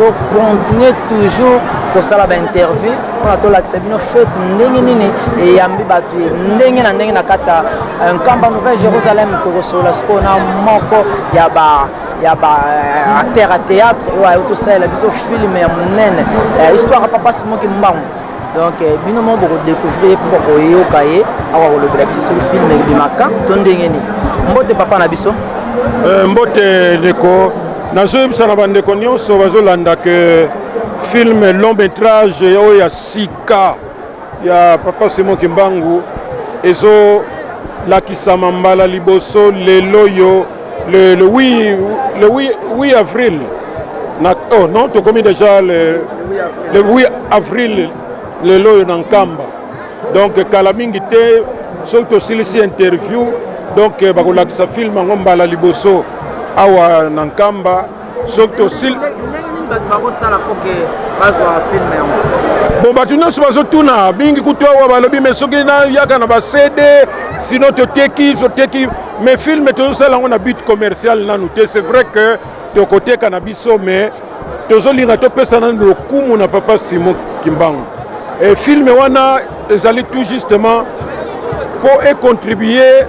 Tozo continuer toujours kosala ba interview mpona tolakisa bino fete ndenge nini eyambi bato ndenge na ndenge na kati ya euh, Nkamba Nouvelle Jérusalem. Tokosolola sikoyo na moko ya ba acteur ya théâtre oyo ayo tosalela biso film ya monene, histoire ya Papa Simon Kimbangu. Donc bino moko bokodécouvrir ye mpo bokoyoka ye awa kolobela biso soki film ebimaka to ndenge nini. Mbote, papa na biso. Mbote, ndeko. Nazoyebisa na bandeko nyonso bazolanda ke film long métrage oyo ya sika ya Papa Simon Kimbangu ezolakisama mbala liboso lelo oyo, le 8, le 8, 8 avril na, oh non, tokomi déjà le 8 avril lelo oyo na Nkamba. Donc kala mingi te, soki tosilisi interview, donc bakolakisa film yango mbala liboso awa na Nkamba. Soki tosili Ndenge nini bato bakosala mpo ke bazwa film yango? Bon, bato nyonso bazotuna mingi kutu awa, balobi mais soki nayaka na baCD, sinon toteki, toteki. Mais film tozosala yango na but commercial nanu te. C'est vrai que tokoteka na biso, mais tozolinga topesa nanu lokumu na Papa Simon Kimbangu. E film wana ezali tout justement mpo econtribue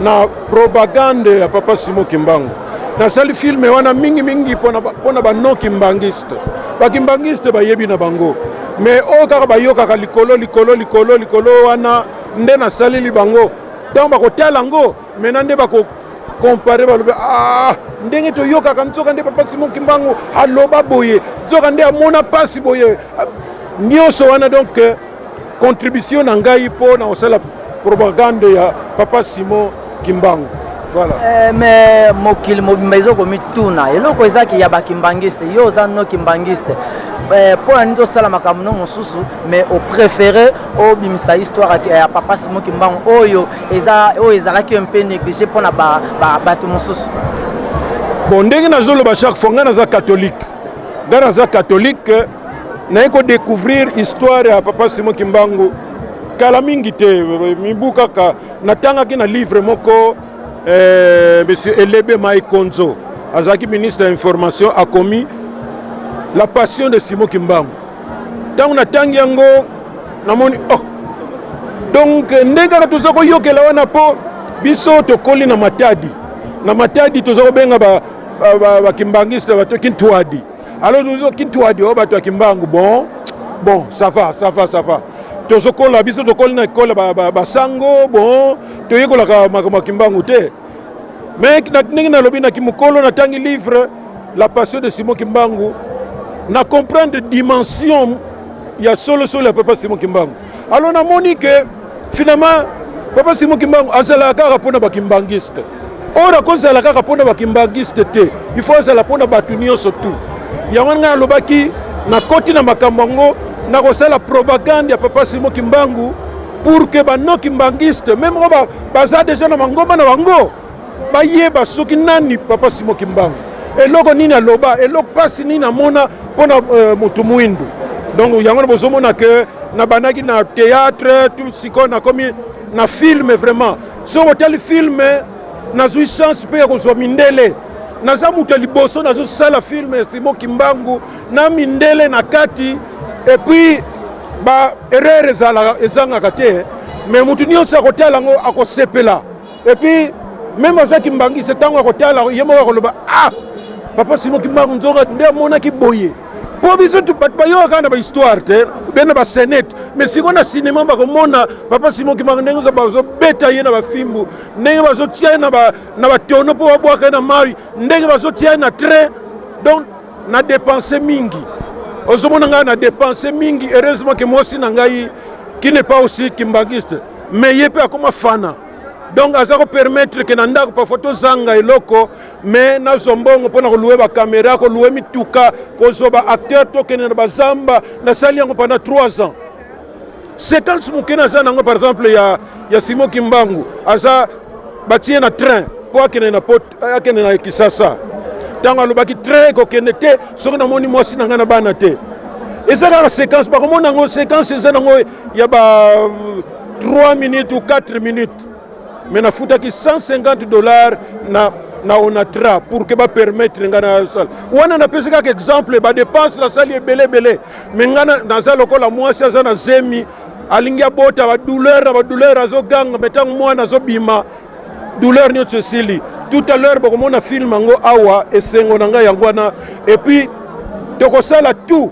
na propagande ya Papa Simon Kimbangu. Nasali film wana mingimingi mpona bano kimbangiste. Bakimbangiste bayebi na bango, mais oyo kaka bayokaka likolo likolo likolo likolo wana nde nasaleli bango. Ntango bakotala yango maintenant nde bakocomparer, balobi: "Ah, ndenge toyokaka, nzoka nde Papa Simon Kimbangu aloba boye, nzoka nde amona mpasi boye." Nyonso wana, donc contribution na ngai mpo na kosala propagande ya Papa Simon Kimbangu, voilà. Mais mokili mobimba ezokomituna eloko ezaki ya bakimbangiste. Yo oza no kimbangiste, mpo na nini tosala makambo no mosusu, mais opréféré obimisa histoire ya Papa Simon Kimbangu oyo eza oyo ezalaki un peu négligé mpona bato mosusu? Bon, ndenge nazoloba chaque fois, ngai naza catholique. Ngai naza catholique, naye kodécouvrir histoire ya Papa Simon Kimbangu kala mingi te, mibu kaka. Natangaki na livre moko, monsieur Elebe Maikonzo, azalaki ministre ya information, akomi La Passion de Simon Kimbangu. Ntango natangi yango, namoni, oh, donc ndenge kaka toza koyokela wana, mpo biso tokoli na Matadi. Na Matadi toza kobenga bakimbangiste bato Kintwadi. Alors tozo Kintwadi oyo bato ya Kimbangu. Bon, ça va, ça va, ça va. Tozokola, biso tokoli na ekole basango. Bon, toyekolaka makambo ya Kimbangu te. Mais ndenge nalobi, naki mokolo natangi livre La Passion de Simon Kimbangu, na comprendre dimension ya solosolo ya Papa Simon Kimbangu. Alors namoni ke finalement Papa Simon Kimbangu azalaka kaka mpona bakimbangiste. Oyo akozala kaka mpona bakimbangiste te, il faut azala mpona bato nyonso tu. Yango ngai alobaki, nakoti na makambo yango, nakosala propagande ya Papa Simon Kimbangu pour que bano kimbangiste, même oyo baza déjà na mangomba na bango, bayeba soki nani Papa Simon Kimbangu, eloko nini aloba, eloko mpasi nini amona mpona motu mwindu. Donc yango na bozomona ke nabandaki na théâtre, tout sikoyo nakomi na film. Vraiment, soki otali film, nazwi chance mpe ya kozwa mindele. Naza moto ya liboso nazosala film ya Simon Kimbangu na mindele na kati. Et puis ba erreur ezalaka, ezangaka te, mais motu nyonso akotala yango akosepela. Et puis même aza kimbangisi, ntango akotala, ye moko akoloba: "Ah, Papa Simon Kimbangu nzoka nde amonaki boye." Mpo biso bato bayokaka kaka na bahistoire te, be na bascénette, mais sikoyo na cinéma bakomona Papa Simon Kimbangu ndenge bazobeta ye na bafimbu, ndenge bazotia ye na batono mpo babwaka ye na mai, ndenge bazotia ye na train. Donc na dépense mingi, ozomona ngai na dépense mingi. Heureusement ke mwasi na ngai, qui n'est pas aussi kimbangiste, mais ye mpe akoma fana, donc aza kopermettre ke na ndako parfois tozanga eloko, mais nazwa mbongo mpona kolouer bacaméra, kolouer mituka, kozwa baacteur, tokende na bazamba. Nasali yango pendant 3 ans. Séquence moke naza nango, par exemple ya Simon Kimbangu aza batie na train mpo akende na pot, akende na Kisasa. Ntango alobaki train ekokende te soki namoni mwasi na ngai na bana te, eza kaka séquence, bakomona yango. Séquence eza nango ya ba 3 minutes ou 4 minutes, mais nafutaki 150 dollars na na Onatra pour que bapermettre ngai nasala wana. Napesi kaka exemple, badépenses nasali ebele ebele, mais ngai naza lokola mwasi aza na zemi, alingi abota, badouleur na badouleur, azoganga, mais ntango mwana azobima, douleur nyonso esili. Tout à l'heure bokomona film yango awa. Esengo na ngai yango wana. Et puis tokosala tout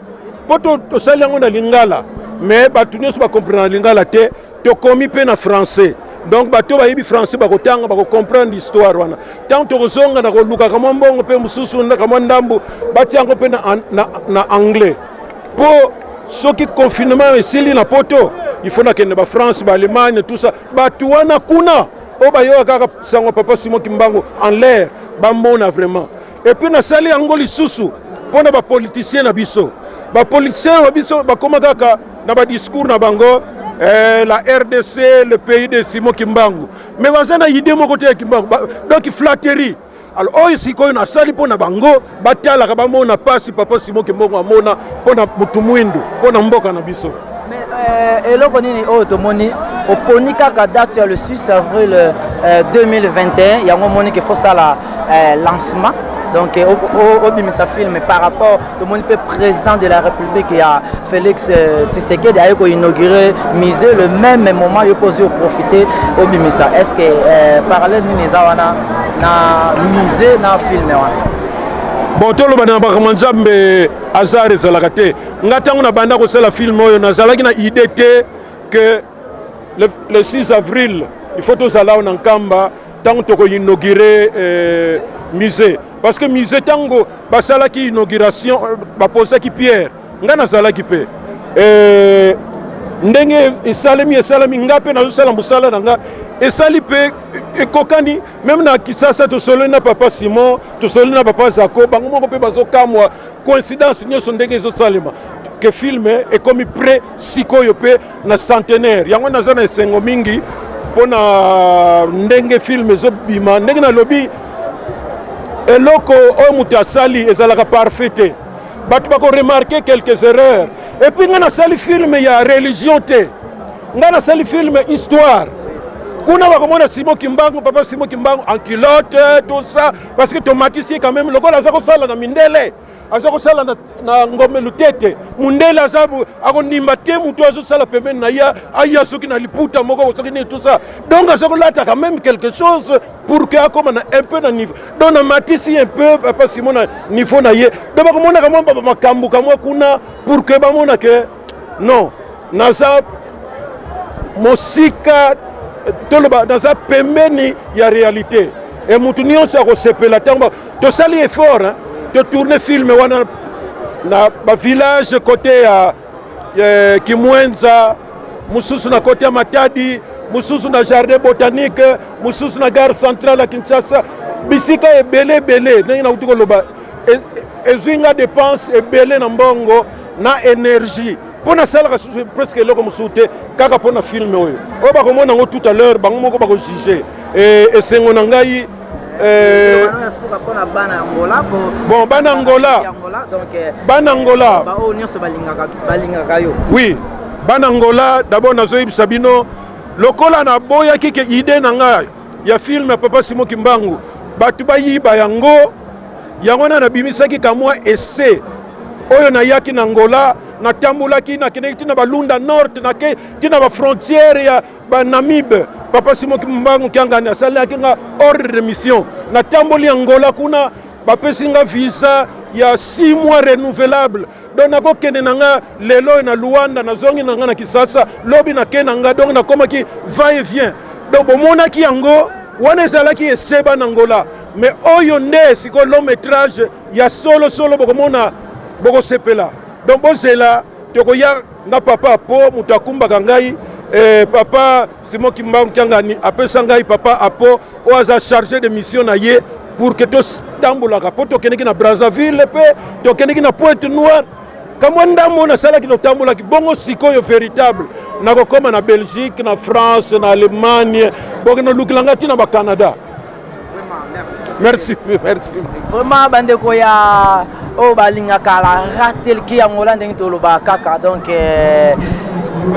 mpo tosali yango na lingala, mais bato nyonso bacomprendre na lingala te. Tokomi mpe na français, donc bato bayebi français bakotanga, bakocomprendre histoire wana. Ntango tokozonga na kolukaka mwa mbongo mpe mosusu, kamwa ndambu, batia yango mpe na anglais, mpo soki confinement esili na Poto, il faut nakende baFrance, baAllemagne, tout ça. Bato wana kuna oyo bayoka kaka sango Papa Simon Kimbangu en l'air, bamona vraiment. Et puis nasali yango lisusu mpo na bapoliticien na biso. Bapoliticien na biso bakóma kaka na badiscours na bango, la RDC, le pays de Simon Kimbangu, mais baza na idée moko te ya Kimbangu, donc flatterie. Alors oyo sikoyo nasali mpo na bango, batalaka, bamona mpasi Papa Simon Kimbangu amona mpo na motu mwindu, mpo na mboka na biso. Mais eloko nini oyo tomoni oponi kaka date ya le 6 avril 2021 yango omoni ke fosala lancement, donc obimisa film, par rapport tomoni mpe président de la République ya Félix Tshisekedi aye koinaugurer musée le même moment, yo mpo ozwi oprofite obimisa? Est ce que parallèle nini eza wana na musée na film wana? Bon, toloba na makambo Nzambe, hasard ezalaka te. Nga ntango nabanda kosala film oyo, nazalaki na idée te que le 6 avril il faut tozala awa na Nkamba ntango tokoinaugurer musée, parce que musée, ntango basalaki inauguration, baposaki pierre, nga nazalaki mpe. Ndenge esalemi, esalemi, nga mpe nazosala mosala na nga, esali mpe ekokani. Même na Kisasa, tosololi na Papa Simon, tosololi na Papa Zako, bango moko mpe bazokamwa coïncidence nyonso ndenge ezosalema ke film ekomi prêt sikoyo mpe na centenaire yango. Naza na esengo mingi mpo na ndenge film ezobima. Ndenge nalobi, eloko oyo moto asali ezalaka parfait te, bato bakoremarquer quelques erreurs. Et puis ngai nasali film ya religion te, ngai nasali film histoire. Kuna bakomona Simon Kimbangu, Papa Simon Kimbangu en culotte, tout ça, parce que tomatisi ye quand même lokola aza kosala na mindele, aza kosala na Ngombe Lutete. Mundele aza akondimba te motu azosala pembeni na ye aya soki na liputa moko, soki nini, tout ça. Donc aza kolata quand même quelque chose pour que akoma na un peu na niveau. Donc namatisi un peu Papa Simon na niveau na ye. Donc bakomonaka mwa makambo kamwa kuna pour que bamona ke non, naza mosika, toloba naza pembeni ya réalité. E mutu nyonso akosepela ntango tosali effort, hein, totourne film wana na bavillage côté ya Kimwenza, mosusu na côté ya Matadi, mosusu na Jardin botanique, mosusu na gare centrale ya Kinshasa, bisika ebele ebele. Ndenge nauti koloba, ezwi nga dépense ebele na mbongo na énergie, mpo nasalaka susu presque eloko mosusu te, kaka mpo na film oyo. Oyo bakomona yango tout à l'heure, bango moko bakojuger. Esengo na ngai. Bon, bana Angola, bana Angola, oyo nyonso balingaka yo. Oui, bana Angola, d'abord nazoyebisa bino, lokola naboyaki ke idée na ngai ya film ya Papa Simon Kimbangu bato bayiba yango, yango wana nabimisaki kamwa ese oyo. Nayaki na Angola, natambolaki, nakendeki ntina baLuanda Norte, nake ntina bafrontière ya baNamibe. Papa Simon Kimbangu Kiangani asalaki nga ordre de mission, natamboli Angola kuna, bapesi nga visa ya 6 mois renouvelable. Donc nakokende na nga lelo oyo na Luanda, nazongi na nga na Kisasa, lobi nake na nga. Donc nakomaki va et vient. Donc bomonaki yango wana, ezalaki eseba na Angola, mais oyo nde sikoyo long métrage ya solosolo, bokomona, bokosepela. Donc bozela, tokoya nga papa po moto akumbaka ngai, Papa Simon Kimbangu Kiangani apesa ngai Papa Apo oyo aza chargé de mission na ye pour que totambolaka, mpo tokendeki na Brazzaville mpe tokendeki na Pointe Noire, kamwa ndambo oyo nasalaki, totambolaki bongo. Sikoyo véritable nakokóma na Belgique, na France, na Allemagne, bokende olukila ngai ntina baCanada. Merci, merci. Vraiment, bandeko ya oyo balingaka la ratelki yango la ndenge tolobaka kaka. Donc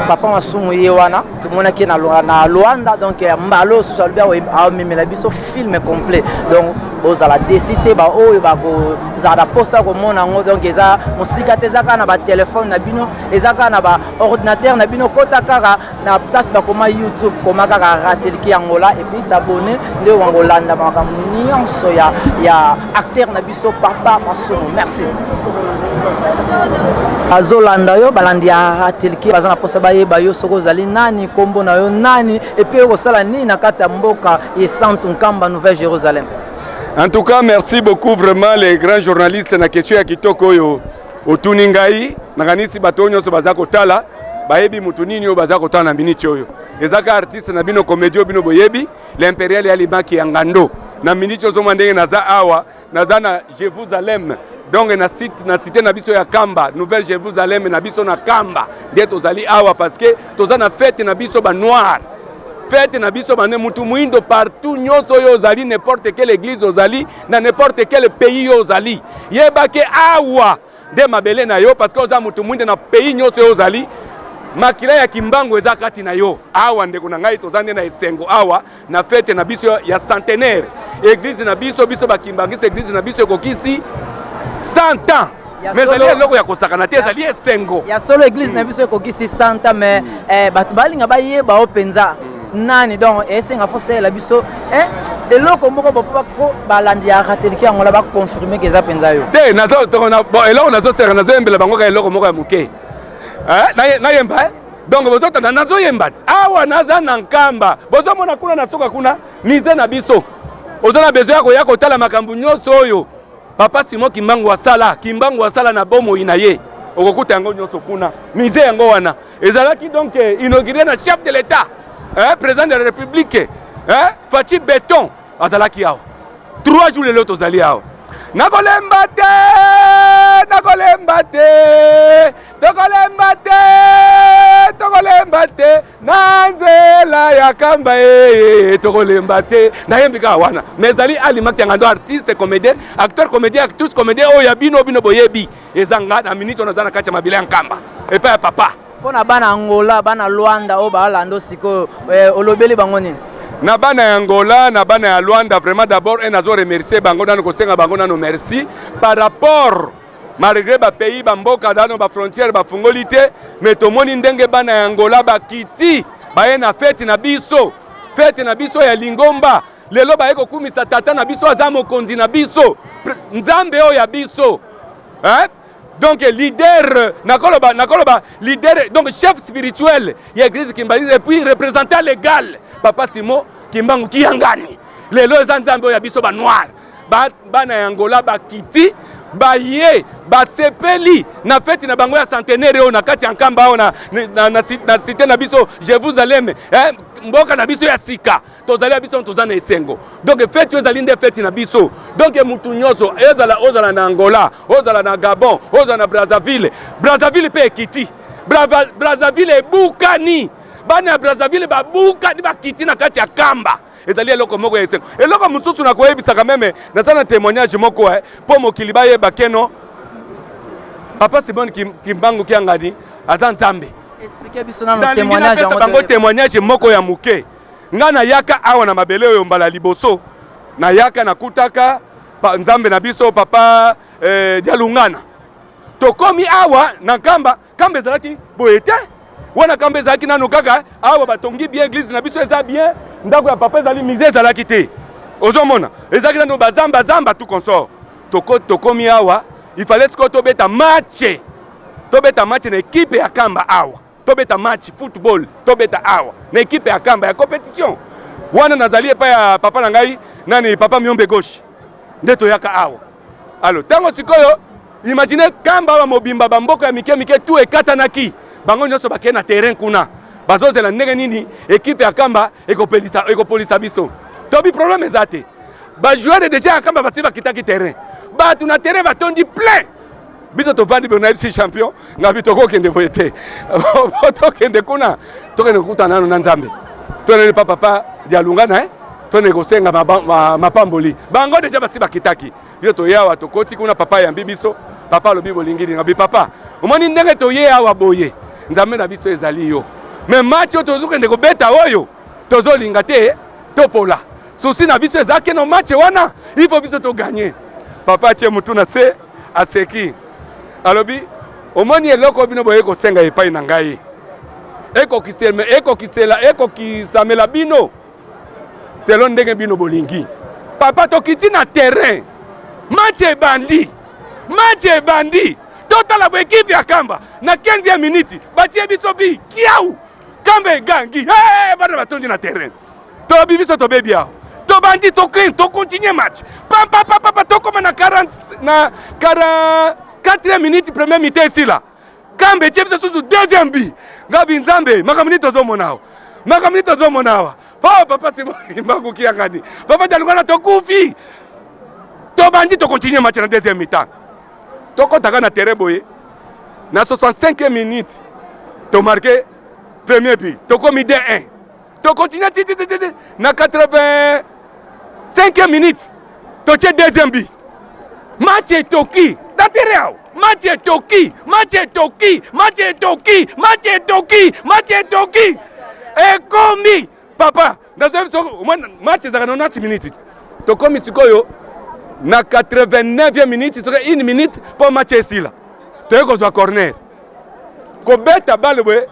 Papa Masumu ye wana tomonaki na, na Luanda, donc mbala oyo susu alobi amemela biso film complet. Donc bozala déçus te, baoyo bakozala na mposa komona yango. Donc eza mosika te, eza kaka na batelefone na bino, eza kaka na baordinateur na bino. Kota kaka na place bakoma YouTube, koma kaka Ratelki Angola et puis s'abonner, nde wangolanda makambo nyonso ya acteur na biso Papa Masumu. Merci. Azolanda yo, balandi ya Ratelki baza na mposa bayeba yo soki ozali nani, nkombo na yo nani, et puis okosala nini na kati ya mboka esantu Nkamba, Nouvelle Jérusalem. En tout cas, merci beaucoup vraiment les grands journalistes na question ya kitoko oyo otuni ngai. Nakanisi bato oyo nyonso baza kotala bayebi motu nini oyo baza kotala na miniti oyo. Ezaka artiste na bino, comédien oyo bino boyebi, l'Impérial ya Limaki ya Ngando. Na miniti ozomona ndenge naza awa, naza na Jérusalem, donc na site, na cité na biso ya Kamba, Nouvelle Jérusalem na biso na Kamba nde tozali awa, parce que toza na fête na biso banoir, fête na biso bane mutu mwindo. Partout nyonso oyo ozali, n'importe quelle église ozali, na n'importe quel pays oyo ozali, yebake awa nde mabele na yo, parce que oza mutu mwindo. Na pays nyonso oyo ozali, makila ya Kimbangu eza kati na yo. Awa, ndeko na ngai, toza nde na esengo awa na fête na biso ya centenaire, église na biso, biso bakimbangisi, église na biso ekokisi 100 ans. Mais ezali eloko ya kosakana te, ezali esengo. Ya solo, église na biso ekokisi 100 ans, mais bato balinga bayeba o mpenza nani. Donc esenga fo salela biso eloko moko po balandi ya Rateliki yango la baconfirme ke eza mpenza yo. Te, eloko nazoseka, nazoyembela bango kaka eloko moko ya moke. Nayemba, donc bozotanda nazoyemba ti awa naza na Nkamba. Bozomona kuna na suka kuna musée na biso. Oza na besoin ya koya kotala makambo nyonso oyo Papa Simon Kimbangu asala, Kimbangu asala na bomoi na ye, okokuta yango nyonso kuna. Musée yango wana ezalaki donc inauguré na chef de l'État, hein, président de la République, hein, Fatshi Béton azalaki awa 3 jours. Lelo tozali awa. Nakolemba te, nakolemba te, tokolemba te, tokolemba te na nzela ya Kamba e, tokolemba te. Nayembi kaka wana, mais ezali Alimaki Yangando, artiste comédien, acteur comédien, actrice comédien oyo ya bino, bino boyebi. Eza nga na minute oyo naza na kati ya mabele ya Nkamba epai ya papa. Mpo na bana Angola, bana Lwanda oyo baalanda sikoyo, olobeli bango nini? Na bana ya Angola, na bana ya Lwanda, vraiment d'abord e nazo remercier bango nano, kosenga bango nano merci par rapport, malgré bapays, bamboka nano bafrontière bafungoli te, mais tomoni ndenge bana ya Angola bakiti, baye na fête na biso, fête na biso ya lingomba. Lelo baye kokumisa tata na biso, aza mokonzi na biso, Nzambe oyo ya biso, hein? Donc leader, nakoloba leader, donc chef spirituel ya église kimbangu et puis représentant légal, Papa Simon Kimbangu Kiangani. Lelo eza Nzambe oyo ya biso banoir. Bana ya Angola bakiti, baye, basepeli na fête na bango ya centenaire oyo na kati ya Nkamba oyo na cité na biso Jérusalem, eh, mboka na biso ya sika. Tozali ya biso, toza na esengo. Donc fête oyo ezali nde fête na biso. Donc mutu nyonso, ezala ozala na Angola, ozala na Gabon, ozala na Brazzaville, Brazzaville mpe ekiti, Brazzaville ebukani, bana ya Brazzaville babukani, bakiti na kati ya Kamba. Ezali eloko moko ya esengo. Eloko mosusu nakoyebisaka même, naza na témoignage moko mpo mokili bayeba keno Papa Simon Kimbangu Kiangani aza Nzambe. Explique biso nano témoignage. Yango bango témoignage moko ya moke. Ngai nayaka awa na mabele oyo mbala liboso, nayaka nakutaka Nzambe na biso Papa Dialungana. Tokomi awa na Nkamba, Kamba ezalaki boye te wana. Kamba ezalaki nano kaka awa batongi bien église na biso, eza bien, ndako ya papa ezali, musée ezalaki te. Ozomona ezalaki nano bazamba zamba, tout consort. Tokomi awa, il fallait sikoyo tobeta match, tobeta match na équipe ya Kamba awa, tobeta match football, tobeta awa na équipe ya Kamba ya compétition wana. Nazali epai ya papa na ngai nani, Papa Miombe Gauche, nde toyaka awa. Alo ntango sikoyo, imagine Kamba awa mobimba, bamboka ya mike mike tu ekatanaki, bango nyonso bakei na terrain kuna, bazozela ndenge nini équipe ya Kamba ekopolisa biso. Tobi problème eza te, bajoueur déjà ya Kamba basi bakitaki terrain, bato na terrain batondi plein. Biso tovandi boye, nayebisi champion ngabi tokokende boye te, tokende kuna, tokende kokutana nano na Nzambe, tonene pa Papa Dialungana, tokende kosenga mapamboli. Bango déjà basi bakitaki. Biso toye awa, tokoti kuna, papa ayambi biso. Papa alobi: "Bolingi nini?" Ngabi: "Papa, omoni ndenge toye awa boye, Nzambe na biso ezali yo. Mais match oyo tozokende kobeta oyo tozolinga te topola. Souci na biso eza keno match wana il faut biso to gagner. Papa atie mutu na se aseki. Alobi omoni eloko bino boye kosenga epai na ngai ekokisela ekokisamela bino selon ndenge bino bolingi. Papa tokiti na terrain, match ebandi, match ebandi, totala bo ekipe ya Kamba na 15e minute batie biso bi kiau, Kamba egangi, hey, bana batondi na terrain, tolobi biso tobebi awa, tobandi tokontinue match pampapapapa, tokoma na 40 na 44e minute, premier mi-temps esila, Kamba etie biso susu deuxième but. Ngabi Nzambe, makambo nini tozomona awa? Makambo nini tozomona awa? Oh, papa Simon Kimbangu Kiangani, papa Dialungana, tokufi. Tobandi tokontinue match na deuxième mi-temps, tokɔtaka na terrain boye na 65e minute tomarke premier but, tokomi 2-1. Tokontinue ti ti ti ti na 85e minute totie deuxième but. Match etoki na terrain awa, match etoki, match etoki, match etoki, match etoki, match etoki, ekomi papa nazoyebi biso match ezalaka na 90 minutes, tokomi sikoyo na 89e minute, soki une minute mpo match esila, toye kozwa corner, kobeta balle boye,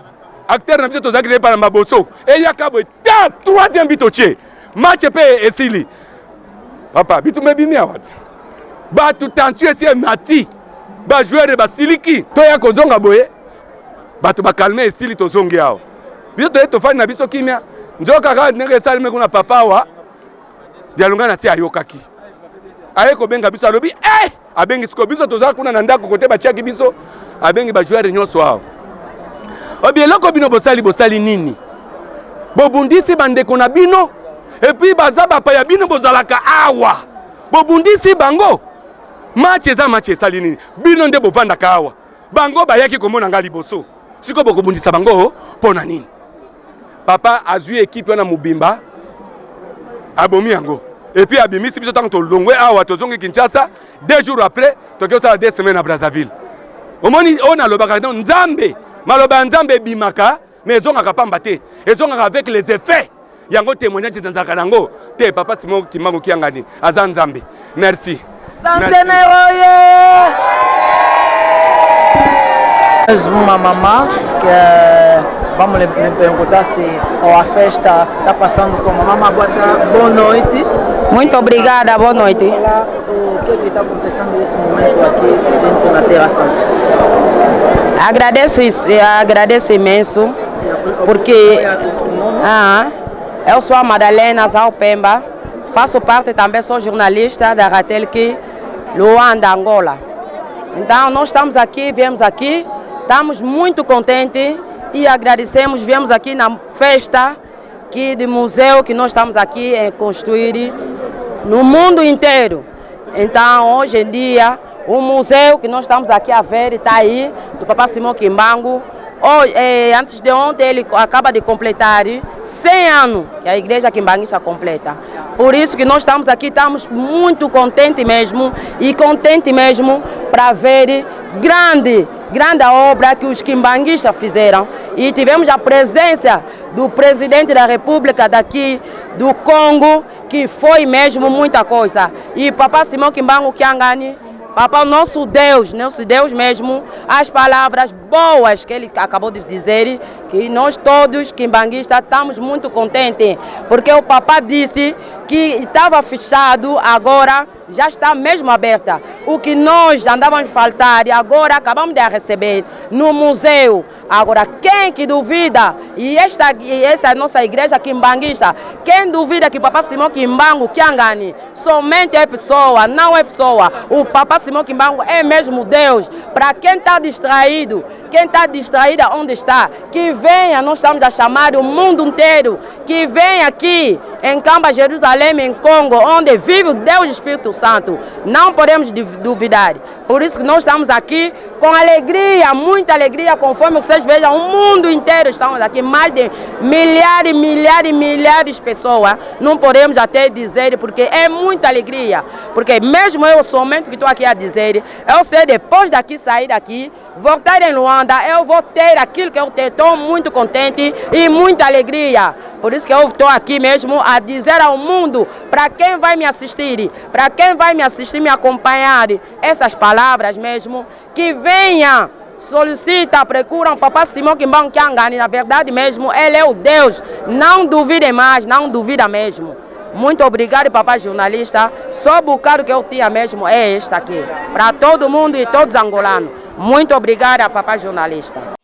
acteur na biso tozalaki na ye na maboso eyaka boye ta troisième but, totie, match mpe esili. Papa, bitumba ebimi awa ti bato tension esi emati, bajoueur basiliki. Toya kozonga boye, bato bakalme, esili, tozongi awa, biso toye tofandi na biso kimia. Nzoka kaka ndenge esalemi kuna, papa awa Dialungana ti ayokaki, aye kobenga biso, alobi eh! Abengi sikoyo biso toza kuna na ndako kote batiaki biso, abengi bajoueur nyonso awa, obi eloko bino bosali, bosali nini? Bobundisi bandeko na bino, et puis baza bapaya, bino bozalaka awa, bobundisi bango. Match eza match, esali nini? Bino nde bovandaka awa, bango bayaki komona nga liboso, sikoyo bokobundisa bango mpo na nini? Papa azwi ekipe wana mobimba, abomi yango, et puis abimisi biso. Ntango tolongwe awa, tozongi Kinshasa, 2 jours après toki osala 2 semaines na Brazzaville. Omoni oyo nalobaka, no Nzambe, maloba ya Nzambe ebimaka mais ezongaka pamba te, ezongaka avec les effets. Yango témoignage nazalaka nango te. Papa Simon Kimbangu Kiangani aza Nzambe. Merci. Centenaire oye! Uma mamá que vamos lhe perguntar se a festa está passando como. Mamá, boa tarde, boa noite. Muito obrigada, boa noite. Olá, o que é que está acontecendo nesse momento aqui dentro da Terra Santa? Agradeço isso, agradeço imenso, porque ah, eu sou a Madalena Pemba, faço parte também, sou jornalista da Ratelki Luanda, Angola. Então, nós estamos aqui, viemos aqui, estamos muito contentes e agradecemos, viemos aqui na festa que de museu que nós estamos aqui em construir no mundo inteiro. Então, hoje em dia, o museu que nós estamos aqui a ver está aí, do Papa Simão Kimbangu. Hoje, antes de ontem, ele acaba de completar 100 anos que a Igreja Kimbanguista completa. Por isso que nós estamos aqui, estamos muito contentes mesmo e contentes mesmo para ver grande, grande obra que os kimbanguistas fizeram. E tivemos a presença do presidente da República daqui do Congo, que foi mesmo muita coisa. E Papa Simão Kimbangu Kiangani, Papa, nosso Deus mesmo, as palavras boas que ele acabou de dizer, que nós todos, kimbanguistas, estamos muito contentes, porque o Papa disse que estava fechado, agora já está mesmo aberta. O que nós andávamos faltar e agora acabamos de receber no museu. Agora, quem que duvida, e essa é a nossa igreja kimbanguista, quem duvida que Papa Simão Kimbangu Kiangani somente é pessoa, não é pessoa. O Papa Simão Kimbangu é mesmo Deus. Para quem está distraído, quem está distraída onde está, que venha, nós estamos a chamar o mundo inteiro, que venha aqui em Camba, Jerusalém, em Congo, onde vive o Deus Espírito. Santo. Não podemos duvidar. Por isso que nós estamos aqui com alegria, muita alegria, conforme vocês vejam, o mundo inteiro estamos aqui, mais de milhares, milhares, milhares de pessoas. Não podemos até dizer, porque é muita alegria. Porque mesmo eu somente que estou aqui a dizer, eu sei depois daqui sair daqui, voltar em Luanda, eu vou ter aquilo que eu tenho. Estou muito contente e muita alegria. Por isso que eu estou aqui mesmo a dizer ao mundo, para quem vai me assistir, para quem vai me assistir, me acompanhar, essas palavras mesmo, que venha, solicita, procuram Papai Simão Kimbangu Kiangani, na verdade mesmo, ele é o Deus. Não duvidem mais, não duvida mesmo. Muito obrigado, papai jornalista. Só o bocado que eu tinha mesmo é este aqui. Para todo mundo e todos os angolanos. Muito obrigada, papai jornalista.